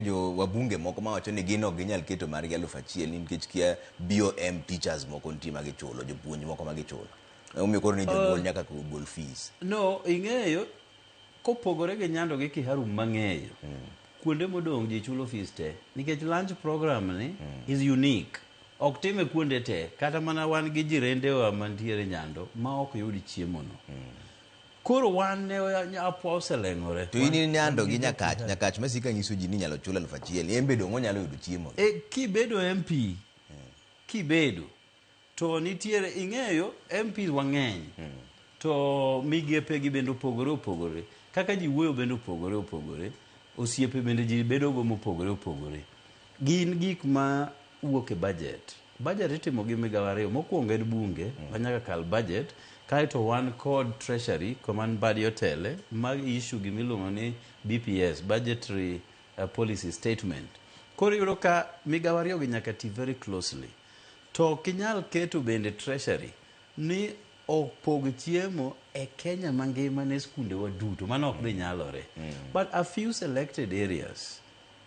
Jo wabunge moko mawacho ni gin ok ginyal keto margi 1000 nikech kia BOM teachers moko nitie ma gichulo, jopuonj moko ma gichulo. Emomiyo koro ni jonyuol nyaka gol fees. No, ing'eyo, kopogore gi Nyando gi Kiharu mang'eyo, kuonde modong' ji chulo fees te. Nikech lunch program ni is unique. Ok time kuonde te. Kata mana wan gi jirendewa mantiere Nyando ma ok yud chiemo no. Koro wan ne apwa oseleng'ore. To in in Nyando gi Nyakach, Nyakach masika nyiso ji ni inyalo chul 1000, en be dong' onyalo yudo chiemo? E, kibedo MP, kibedo, to nitiere, ing'eyo, MPs wang'eny. To migepe gi bende opogore opogore. Kaka ji wuoyo bende opogore opogore. Osiepe bende ji bedogo mopogore opogore. Gin gik ma wuok e budget. Budget itimo gi migawo ariyo. Mokwongo en bunge, ma nyaka kal budget. Kaeto wan kod treasury, koma Mbadi otele, ma issue gimiluongo ni BPS, Budgetary Policy Statement. Koro iyudo ka migawo ariyo gi nyaka ti very closely. To ok inyal keto bende treasury ni opog chiemo e Kenya mangima ne skundewa duto. Mano ok dhi nyalore. But a few selected areas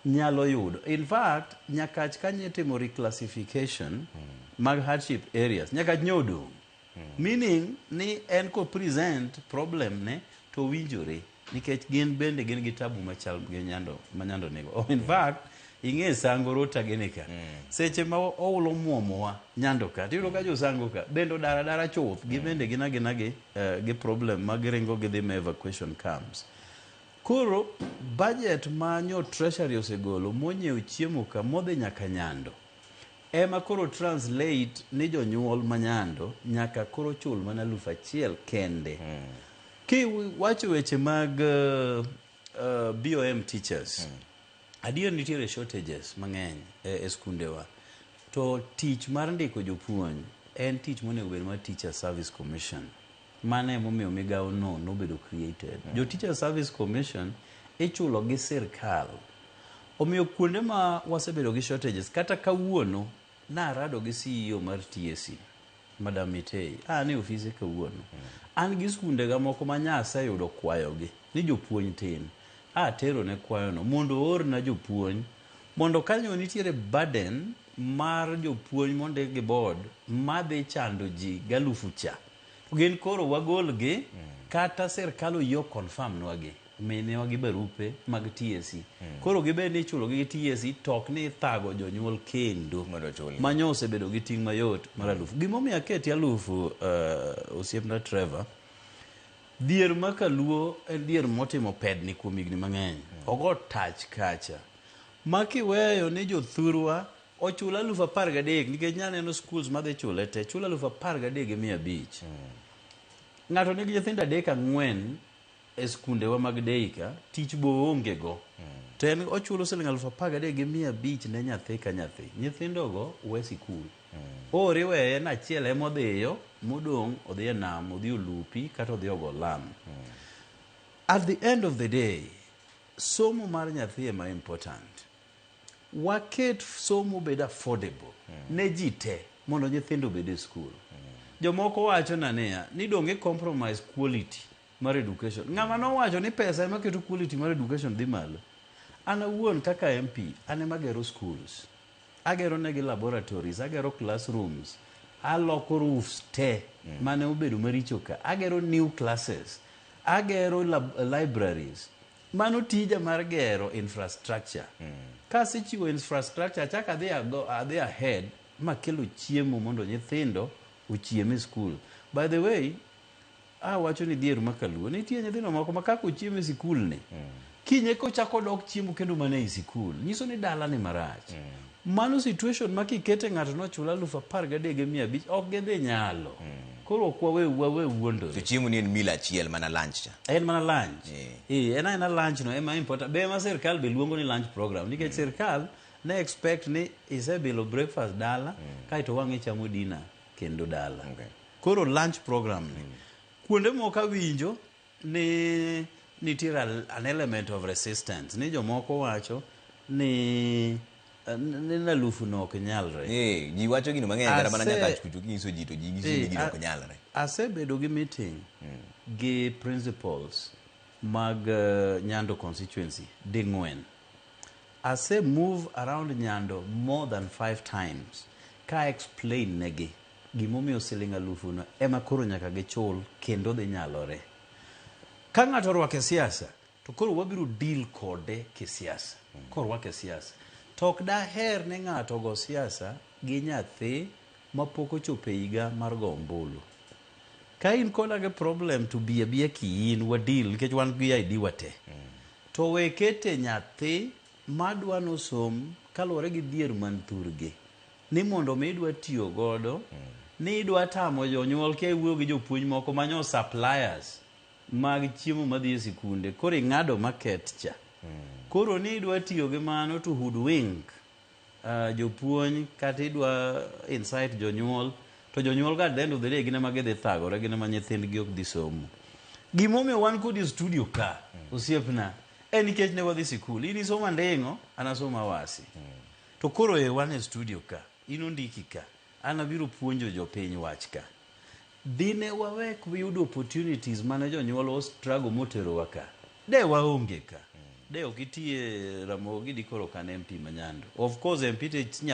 nyalo yudo. In fact, Nyakach kanyo itimo reclassification mag hardship areas. Nyakach nyo odong'. Meaning ni en ko present problem ne to winjore nikech gin bende gin gi tabu machal gi Nyando ma Nyando nigo. Oh, in fact, ing'e Sango Rota gini ka. Seche ma oulo muomowa Nyando ka, tiyudo ka jo Sango ka bende odar adara chuth. Gibende gin agina gi problem ma giringo gidhi ma evacuation camps. Koro budget ma nyo treasury osegolo monyiewo chiemo ka modhi nyaka Nyando ema koro translate ni jonyuol ma Nyando nyaka koro chul mana 1000 kende. Kiwacho weche mag BOM teachers, adier nitiere shortages mang'eny e skundewa. To tich mar ndiko jopuonj en tich monego bed mar Teacher Service Commission. Mano emomiyo migawo no nobedo created. Jo Teacher Service Commission ichulo gi sirkal. Omiyo kuonde ma wasebedo gi shortages, kata kawuono narado gi CEO mar TSC, Madam Mitei, an e ofise kawuono. An gi skundega moko ma nyaseyudo kwayogi ni jopuonj tin. Atero ne kwayono mondo oorna jopuonj mondo kanyo nitiere burden mar jopuonj mondik gi board madhi chando ji galufu cha. Gin koro wagolgi kata sirkal oyie confirm nwagi. Minewa gi barupe mag TSC. Koro gibed ni ichulo gi TSC to ok ni ithago jonyuol kendo. Mondo ochulgi. Manyo osebedo gi ting' mayot mar alufu. Gimomiyo aketi alufu osiepna Trevor, dhier ma kaluo en dhier motimo pedni kuom higni mang'eny. Ogo tach kacha. Ma kiweyo ni jothurwa ochul 13,000 nikech nyaneno schools madhi chule te chul 13,500. Ng'ato nigi nyithindo 3 4 e skundewa mag day ka, tich bo onge go. To en ochulo siling 13,500 ne nyathi ka nyathi. Nyithindogo we sikul. Oor iweye na achiel emodhiyo, modong' odhi e nam, odhi olupi kata odhi ogo lam. At the end of the day, somo mar nyathi ema important. Waket somo bed affordable ne ji te mondo nyithindo obed e skul. Jomoko wacho na niya, ni donge compromise quality mar education. Ng'ama nowacho ni pesa ema keto quality mar education dhi malo. An awuon kaka MP, an ema agero schools. Agero negi laboratories, agero classrooms, aloko roofs te mane obedo maricho ka. Agero new classes, agero libraries. Mano tija mar gero infrastructure. Kasechiwo infrastructure, achako adhi ahead makelo chiemo mondo nyithindo ochiem e school. By the way, awacho ni dhier ma kaluo nitie nyithindo moko ma kaka ochiemo e sikul ni kinye kochako dok chiemo kendo mana e sikul nyiso ni dala ni marach. Mano situation ma kikete ng'ato nochul 13,500 ok gidhi nyalo. Koro ok wawe wuondore. To chiemo ni en meal achiel mana lunch cha. En mana lunch. En aena lunch no ema important. Be ema sirkal be luongo ni lunch program nikech sirkal ne expect ni isebilo breakfast dala kaeto wang' ichamo dinner kendo dala. Koro lunch program ni. Kuonde moko awinjo ni nitiere an element of resistance ni jomoko wacho ni alufu no ok nyalre. Ji wacho gino mang'eny kata mana Nyakach kucho kinyiso ji to ji nyiso ni gino ok nyalre. Asebedo gi meeting gi principals mag Nyando constituency ding'wen. Ase move around Nyando more than 5 times ka explain negi gimomiyo siling alufu no ema koro nyaka gichul kendo dhi nyalore. Ka ng'ato orwako e siasa to koro wabiro deal kode kisiasa. Korwake e siasa. To ok daher ni ng'ato ogo siasa gi nyathi mapok ochopo e higa mar go ombulu. Ka in koda gi problem to bi abiya kiin wa deal nikech wan gi ID wate. To we kete nyathi madwa nosom kaluwore gi dhier man thurgi ni mondo mi idwa tiyo godo ni idwa tamo jonyuol kia iwuoyo gi jopuonj moko manyo suppliers mag chiemo madhi e sikunde koro ing'ado market cha. Koro ni idwa tiyo gi mano to hoodwink jopuonj kata idwa incite jonyuol to jonyuol ga at the end of the day gin ema gidhi thagore gin ema nyithindgi ok dhi somo. Gimomiyo wan kodi e studio ka osiepna en nikech ne wadhi sikul. In isomo Anding'o, an asomo Awasi. To koro e wan e studio ka, in ondiki ka, an abiro puonjo jopiny wach ka. Dine wawek wiyudo opportunities mane jonyuol o struggle moterowa ka, de waonge ka. De ok itiye Ramogi dikoro ok an MP ma Nyando. Of course MP to